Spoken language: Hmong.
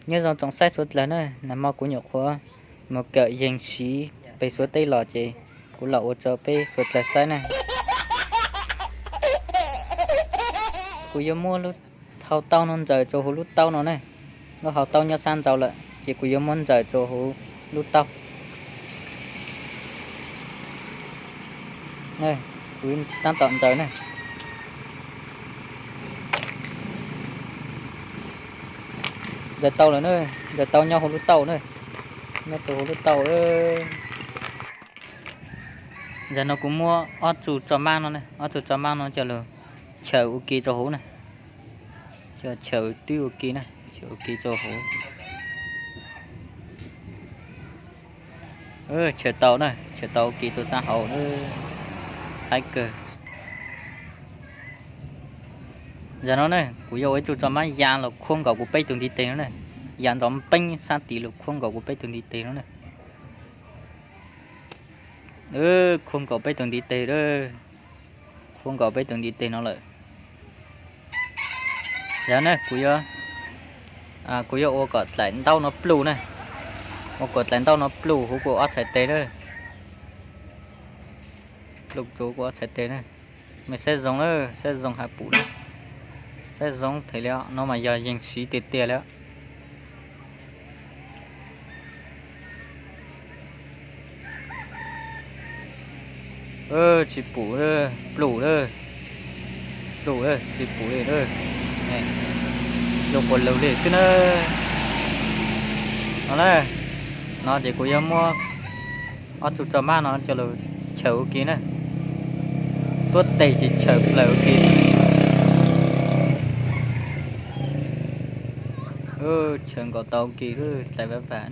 Nyob zoo tsoom saib suav dlawg na, nag hmo kuv nyuam qhuav mus kawm yees siv pem suav teb los ces kuv los ua rau peb suav dlawg saib na. Kuv yuav muab lub hau taub no ntsaws rau hauv lub taub no ne. Lub hau taub nyob sab nraud lawm ces kuv yuav muab ntsaws rau hauv lub taub. Kuv tab tom ntsaws ne. Ntsaws tau lawm na, ntsaws tau nyob hauv lub taub na, nyob rau hauv lub taub. Ntawm no kuv muab ob txuj tso mab no, ob txuj tso mab no coj los chaws ua ke rau hauv na, coj chaws twb ua ke na, chaws ua ke rau hauv. Chaws tau na, chaws tau ua ke rau sab hauv, haib kawg. Ntawm no ne kuv yuav ua ib txuj tso mab ya los khuab nkaus kuv peb tug ntiv tes no ne, ya nrov npeeb sab tid los khuab nkaus kuv peb tug ntiv tes no ne. Khuab nkaus peb tug ntiv tes, khuab nkaus peb tug ntiv tes no lawm. Yog ne, kuv yuav ua kom dlaim ntaub no pluj ne, ua kom dlaim ntaub no pluj huv kuv ob txhais tes na, pluj rau kuv ob txhais tes na. Mej saib zoo na, saib zoo has pum na, saib zoo them li no mas yog yees siv tiag tiag li. Tsis pum, pluj, pluj, tsis pum li, zoo quas lus li xwb na. No na, no ces kuv yuav muab ob txuj tso mab no coj los chaws ua ke na, tuab tes ces chaws plaws ua ke. Chaws nkaus tau ua ke, dlaim vaj vam.